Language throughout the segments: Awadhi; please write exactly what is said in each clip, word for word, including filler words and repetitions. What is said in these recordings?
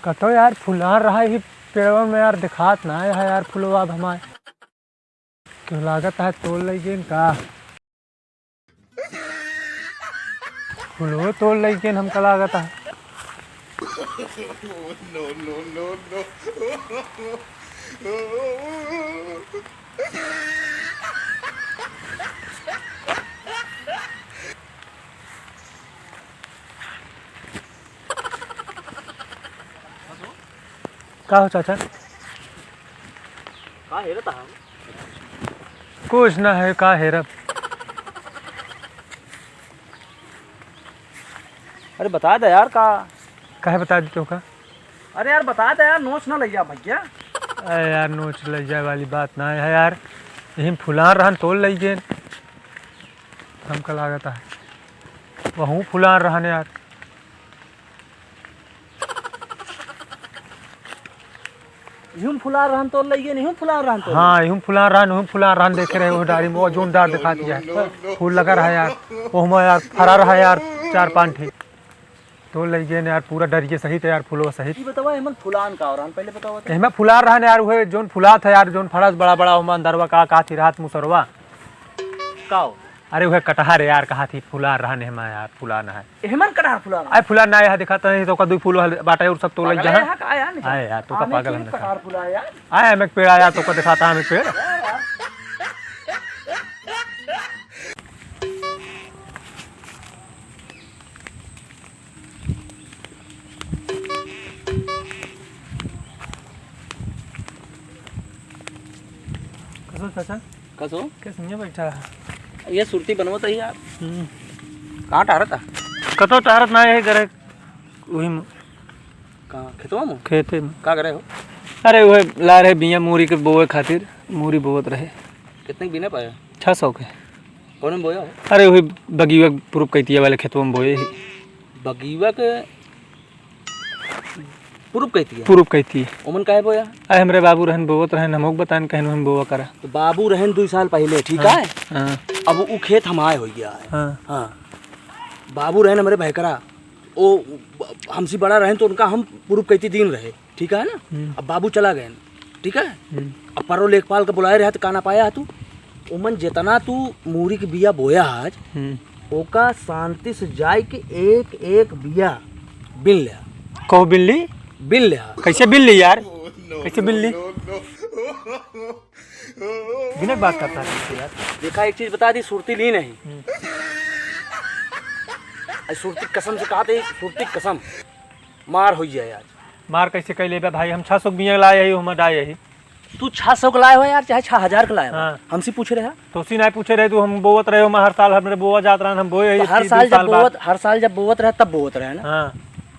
कतो यार फुलान रहा ही पेड़वन में यार, देखात ना है यार फुलवा अब हमार। तो लागत है तोड़ लइ गेन का? फुलवो तोड़ लइ गेन हमका लागत है। का हो चाचा? का हेरत हा? कुछ ना है, का हेरब? अरे बता दे यार, का? काहे बता दी तोका? अरे यार बता दे यार, नोच ना लइया भइया। अरे यार, नोच लइ जाए वाली बात ना है यार। यही फुलान रहन तोड़ लइ गेन। हमका लागत है वहूँ फुलान रहन यार। इहुम फुलान रहन तोड़ लइ गेन, इहुम फुलान रहन तोड़ हाँ, इहुम फुलान रहन, इहुम फुलान रहन देखे रहे, वो डारी में, वो जोन डार दिखात है। फूल लगा रहा यार, ओहमा यार फरा रहा यार, चार पाँच ठे। तोड़ लइ गेन यार, पूरा डरिये सहित यार, फूलवा सहित। ई बतावा, एमन फुलान का रहन, पहले बतावा तो। एहमा फुलान रहन यार, उहे जोन फुलात है यार, जोन फरस बड़ा बड़ा, ओहमा अंदरवा का, का थी रात मुसरवा। का हो? अरे उहे कटहर यार, कहा थी फुलान रहन एहमा यार, फुलान है। एहमन कटहर फुलान? अरे फुलान ना, यहाँ दिखाता नहीं तो का दुई फूल वाले बाटे और सब तोड़ लइ पागल जहाँ। है, का यार, नहीं? आए यार, तो का आमे पागल के हम दिखा। कटहर फुला है यार। आए, हम एक पेड़ आया, तो का दिखाता हम एक पेड़। कसो चाचा? कसो? कैसे नहीं बैठा है? ये सुरती बनवत है यार। हम्म। कहाँ टहरत है? कतो टहरत ना है, घरे वही म- कहाँ? खेतवा में? खेते में। का करे हो? अरे, वह ला रहे बिया मूरी के बोए खातिर, मूरी बोवत रहे। कितने के बिना पाया? छः सौ के। कौन में बोया हो? अरे, वही बगिया पूरब कैतिया वाले खेतवा में बोए ही। बगिया के पूरब कैतिया? पूरब कैतिया। ओमन काहे बोया? अरे, हमरे बाबू रहन बोवत रहन, हमहू के बतान कहन हम बोवा करा। तो बाबू रहन दुई साल पहले, ठीक हाँ, है? हाँ। अब उ खेत हमारे हो गया है। हाँ। हाँ। बाबू रहन हमरे भैकरा, ओ, हमसे बड़ा रहन तो उनका हम पूरब कैती दिन रहे, ठीक है ना? हम्म। अब बाबू चला गए, ठीक है? हम्म। अब परो लेखपाल के बुलाए रहे तो का ना पाया तू? उमन जितना तू मूरी के बिया बोया आज, हम्म। ओका शांति से जाए के एक एक बिया बिन ले। कहो बिन ली? बिन ले। कैसे बिन ली यार? कैसे बिन ली? बिना बात करता है यार। देखा, एक चीज बता दी, सुरती ली नहीं। हम्म। आज सुरती कसम से कहा थे, सुरती कसम, मार हो जाए आज। मार कैसे कह लेबे भाई? हम छह सौ के बिया लाए ही, हम डाए ही। तू छह सौ के लाए हो यार, चाहे छह हजार के लाए हो, हाँ। हमसे पूछ रहे हैं। तो उसी नहीं पूछे रहे, तू हम बोवत रहे हो, हम हर साल हमरे बोवा जात रहन, हम बोए ही तो हर इतनी साल जब बीस साल बाद। बोवत, हर साल जब बोवत रहे, तब बोवत रहे ना। हाँ।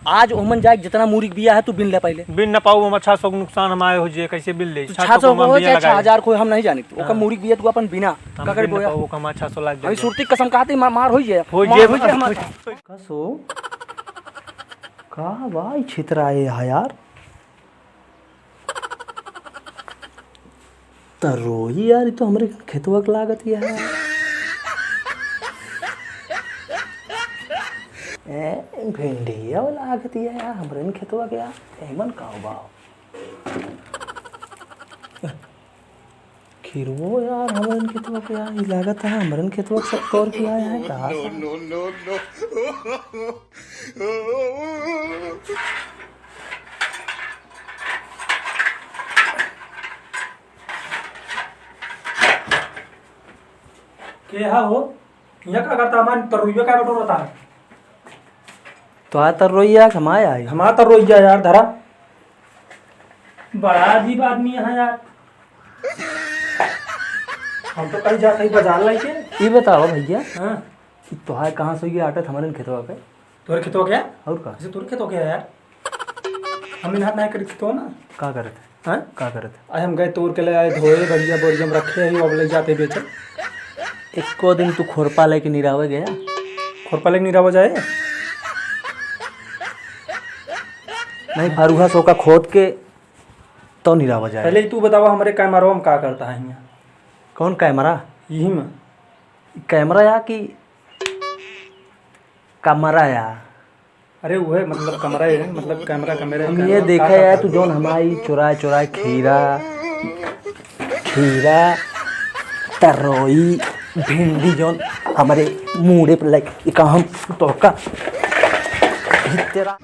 आज ओमन जाए जितना मूरी के बिया है, तू बिन ले पहले। बिन न पाऊ, हम छह सौ के नुकसान हम आए हो जे, कैसे बिन ले? तू छह सौ छह सौ को हो, बिन चाहे लगा छह हजार को हो, हम नहीं जानी। ओकर हाँ। मूरी के बिया तू अपन बिना हम का करे बिन न बोया? पाऊ, हम छह सौ लाग अभी जाए। सुरती कसम कहते मार, मार हो जाए। हो मार जे, हो जाए मार। हमार। कसो? का बा ई छितराए हा यार? तरोई यार, ई तो हमरे खेतवा के लागत यार। ए, भिंडिया वाला लागत यार, हमरे खेतवा के यार। एमन का बा? खीरवो यार, हमरन खेतवा के यार, ई लागत है हमरन खेतवा के सब तोड़ के आया है, कहाँ से? के हा हो? यहाँ का करता? हमार तरुइया का बटोरता है? तो आ तरुइया, हमार आई। हमार तरुइया यार, धरा। बड़ा अजीब आदमी है यार। हम तो कहीं जात हई बाजार लाइके। ई बताओ भइया, हाँ। ई तोहार कहाँ से होई आटत हमरे खेतवा पे? तोरे खेतवा के? और का? ऐसे तोरे खेतवा के यार? हम इन्हार नहीं करी खेतवा ना। का करत है? हाँ? का करत है? अरे हम गए तोड़ के ले आए, धोए, बढ़िया बोरिया में रखे हैं, अब ले जाते बेचे। एको दिन तू खुरपा लेके निरावे गया? खुरपा लेके निरावे जाए? नहीं, फरुहा सो का खोद के तो निरावा जाए। पहले ही तू बतावा, हमरे कैमरवा में का करता है यहाँ? कौन कैमरा? यही में। कैमरा या कि कमरा या? अरे उहे मतलब कमरा है, मतलब कैमरा का मेरा हम कैमरा ये का देखा का यार, का तू जौन हमारी चुराए चुराए खीरा, खीरा, तरोई, भिंडी जौन हमारे मूड़े पर लाइक, ये का हम तोहका तेरा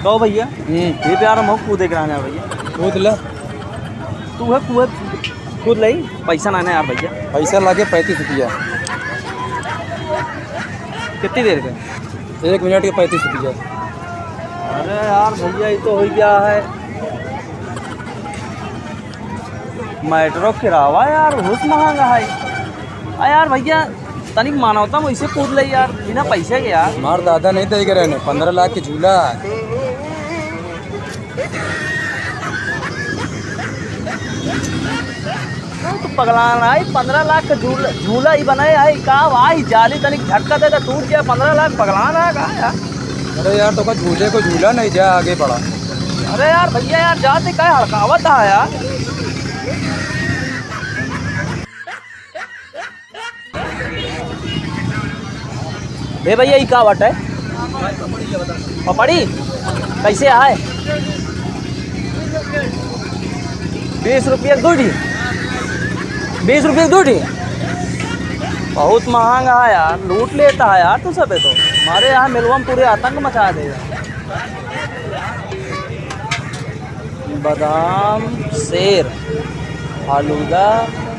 कहो भैया, हम्म। ये प्यार हम कूदे के रहने भैया। कूद ले। तू है कुएं कूद ले, पैसा ना है यार भैया। पैसा लागे पैंतीस रुपया। कितनी देर का? एक मिनट के पैंतीस रुपया। अरे यार भैया, ये तो हो गया है। मेट्रो किरावा यार, बहुत महंगा है। आ यार भैया, तनिक मानवता में इसे कूद ले यार, बिना पैसे के यार। हमार दादा नहीं तय करे ने, पन्द्रह लाख के झूला। तो पगलान आई, पन्द्रह लाख के झूला, झूला ही बनाए आई का? आई जाली तनिक झटका दे तो टूट गया, पन्द्रह लाख पगलान आ का यार? अरे यार, तो का झूले को झूला नहीं जा, आगे बढ़ा। अरे यार भैया यार, जाते का हड़कावत है यार। ए भैया, ई का बाटे? पपड़ी कैसे आए? बीस रुपया के दो ठी। बीस रुपया के दो ठी। बहुत महंगा है यार, लूट लेता है यार तू सबे तो। हमारे यहाँ मेलवा में पूरे आतंक मचा देगा। बादाम, सेर, फालूदा,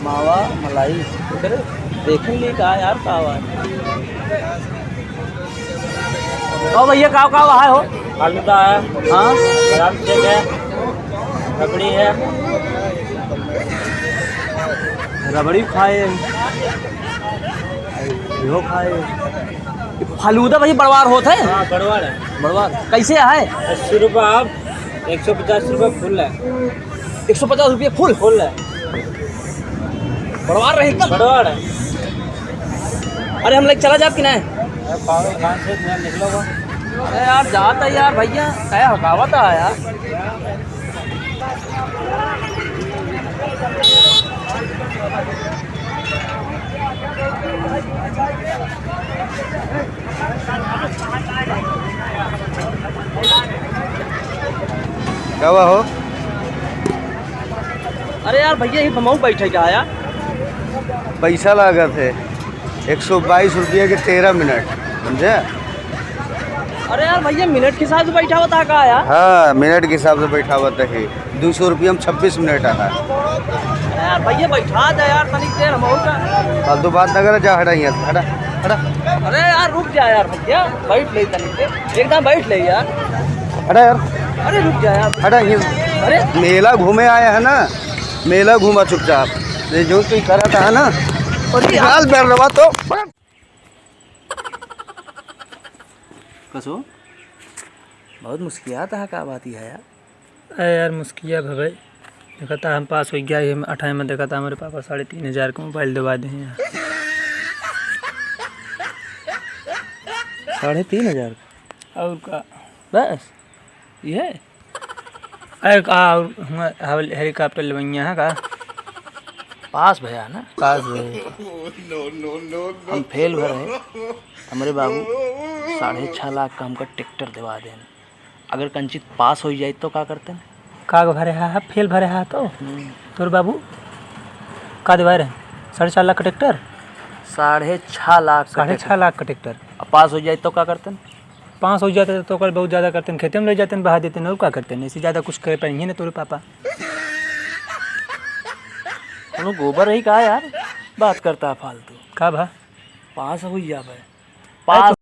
मावा, मलाई। देखें ली का यार, का हुआ है? ओ भैया, का, का हुआ है हो? फालूदा है। हाँ। बादाम शेक है, रबड़ी है। रबड़ी खाए, यो खाए। फालूदा भाई बड़वार होत है? हाँ, बड़वार है। बड़वार। कैसे है? अस्सी रुपये हाफ, एक सौ पचास रुपये फुल है। एक सौ पचास रुपये फुल? फुल है। बड़वार रहे एकदम? बड़वार है। अरे, हम लोग चला जाब कि नहीं? अरे, पागल खान से तुम निकलो बा। अरे यार, जात है यार भैया, क्या हकावत है यार। का हुआ हो? अरे यार भैया, ये बमऊ बैठे का आया? पैसा लागत है, एक सौ बाईस रुपया के तेरह मिनट, समझे? अरे यार भैया, मिनट के हिसाब से बैठा होता है का यार? हाँ, मिनट के हिसाब से बैठा होता है। दो सौ रुपया में छब्बीस मिनट आता है। अरे यार भैया, बैठा दे यार, तनिक देर हम और का। फालतू बात ना करे, जा हटा यहाँ से, हटा, हटा। अरे यार, रुक जा यार भैया, बैठ ले तनिक देर, एकदम बैठ ले यार। हटा यार। अरे रुक जा यार। हटा ये। अरे। मेला घूमे आया है ना, मेला घूमा चुपचाप। ये जो तू करत है ना, अरे यार। निकाल बैठ रहा तो। कसो, बहुत मुस्कियात है, का बात है यार? अरे यार, मुस्किया भा भाई, देखा था हम पास हो गया, ये अठारह में देखा था हमारे पापा साढ़े तीन हजार का मोबाइल दिवा दे हैं यार। साढ़े तीन हजार का? और का? बस ये? अरे का, और हुआ हवल-, हेलीकॉप्टर लेवइया है का? पास भया ना? पास भया। हम फेल भर है, हमरे बाबू साढ़े छः लाख का हमका ट्रैक्टर दिवा देन। अगर कंचित पास हो जाए तो का करते हैं? का भरे हा, फेल भरे हा तो? हम्म। तोर बाबू का दिवाए रहे? साढ़े चार लाख का ट्रैक्टर? साढ़े छः लाख का साढ़े छः ट्रैक्टर। लाख का ट्रैक्टर। अब पास हो जाए तो का करते हैं? पास हो जाते तो ओकर बहुत ज्यादा करते हैं, खेते में ले जाते हैं, बहा देते हैं, और का करते हैं? इससे ज्यादा कुछ कर पाएंगे ना तोरे पापा। कोनो गोबर रही का यार? बात करता है फालतू। का भा? पास हो जाबे। अरे पास, तो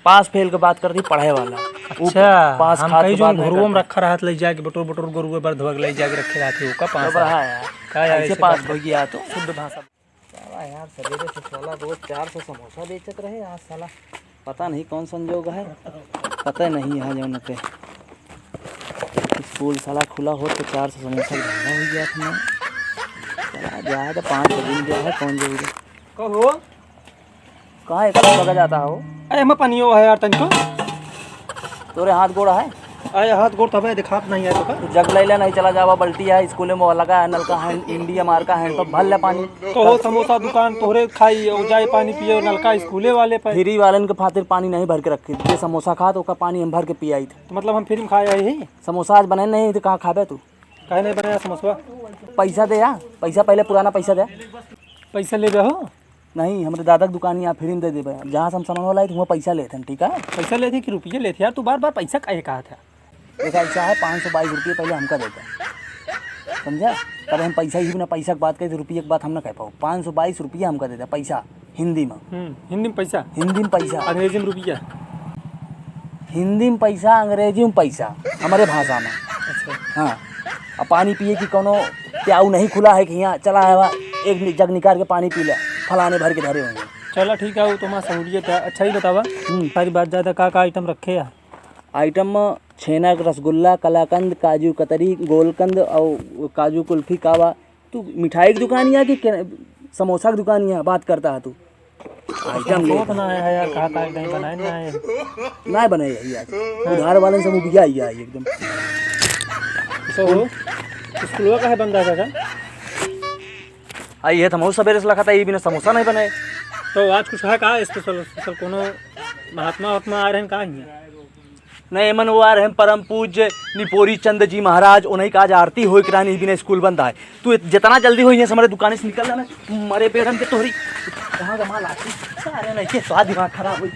पास फेल के बात करती पढ़े वाला। अच्छा, पास हम खात कहीं के जो बात नहीं घुरुओ में करता। रखा रहत, ले जाके बटोर बटोर गोरुए बर्धवा के ले जाके रखे रहत है, ओका पास तो बढ़ा है। यार। का यार, ऐसे ऐसे पास बात हो गया तो? शुद्ध भाषा। साला यार, सवेरे से साला रोज चार सौ समोसा बेचत रहे, आज साला पता नहीं कौन संजोग है, पता नहीं है जौन पे स्कूल साला खुला हो तो चार सौ समोसा के धंधा हो गया था। चला जाए तो पाँच बजे में गया है, कौन जरूरी। कहो। कहाँ एक लगा जाता हो? अरे, मैं पनियो है यार तनिको। तोरे हाथ गोड़ है? आए हाथ गोड़ तबे दिखात नहीं है तो का? तू जग लैला नहीं चला जावा, बल्टी है, स्कूले में लगा है, नलका है, इंडिया मार का है, तो भर ले पानी। कहो समोसा दुकान तोहरे खाई, और जाए पानी पिए, नलका स्कूले वाले पे। फ्री वालन के खातिर पानी नहीं भर के रखी, जे समोसा खात ओका पानी हम भर के पियाई थे। तो मतलब हम फ्री में खाए आए ही? समोसा आज बनाए नहीं तो कहाँ खाबे तू? काहे नहीं बनाया समोसा? पैसा दे यार, पैसा पहले पुराना पैसा दे। पैसा ले हो? नहीं, हमरे दादा के दुकान यहाँ फ्री में दे देबे। जहाँ से हम सामान लाई तो वहाँ पैसा लेते हैं, ठीक है? पैसा लेते कि रुपये लेते यार, तू बार बार पैसा काहे कहा था? देखा, ऐसा है, पाँच सौ बाईस रुपये पहले हमका देता, समझा? तब हम पैसा ही बिना पैसा की बात करी तो रुपये की बात हम ना कह पाओ। पाँच सौ बाईस रुपया हमका देता पैसा हिंदी में। हम्म, हिंदी में पैसा? हिंदी में पैसा। अंग्रेजी में रुपया? हिंदी में पैसा, अंग्रेजी में पैसा, हमारे भाषा में। अच्छा। हाँ, अब पानी पिए की कोनो प्याऊ नहीं खुला है कि यहाँ चला है, एक नि-, जग निकाल के पानी पी ले, फलाने भर के धरे होंगे। चला ठीक है, वो तो हमारा सहूलियत है। अच्छा ही बतावा, हम्म। सारी बात ज़्यादा का का आइटम रखे है? आइटम में छेना के रसगुल्ला, कलाकंद, काजू कतरी, गोलकंद और काजू कुल्फी का बा। तू मिठाई की दुकान या कि के-, समोसा की दुकान या बात करता है तू? आइटम ले। समोसा तो ना है यार, कहा था नहीं बनाए ना है। ना बनाए है यार। उधार वाले से मुबिया ही आई एकदम। तो स्कूलवा का है बंदा का? आई है, तो हम सबेरे से लखा था, ये बिना समोसा नहीं बनाए। तो आज कुछ है का स्पेशल, स्पेशल कोनो महात्मा वात्मा आ रहे हैं का यहाँ? नहीं, एमन वो आ रहे हैं परम पूज्य निपोरी चंद जी महाराज, उन्हीं का आज आरती होई के रहनी, बिना स्कूल बंद आए। तू जितना जल्दी हो यहाँ से हमारे दुकान से निकल जाना, मरे बेड़न के तोहरी। कहाँ का माल आती? अरे नहीं, के स्वाद दिमाग खराब हो गया।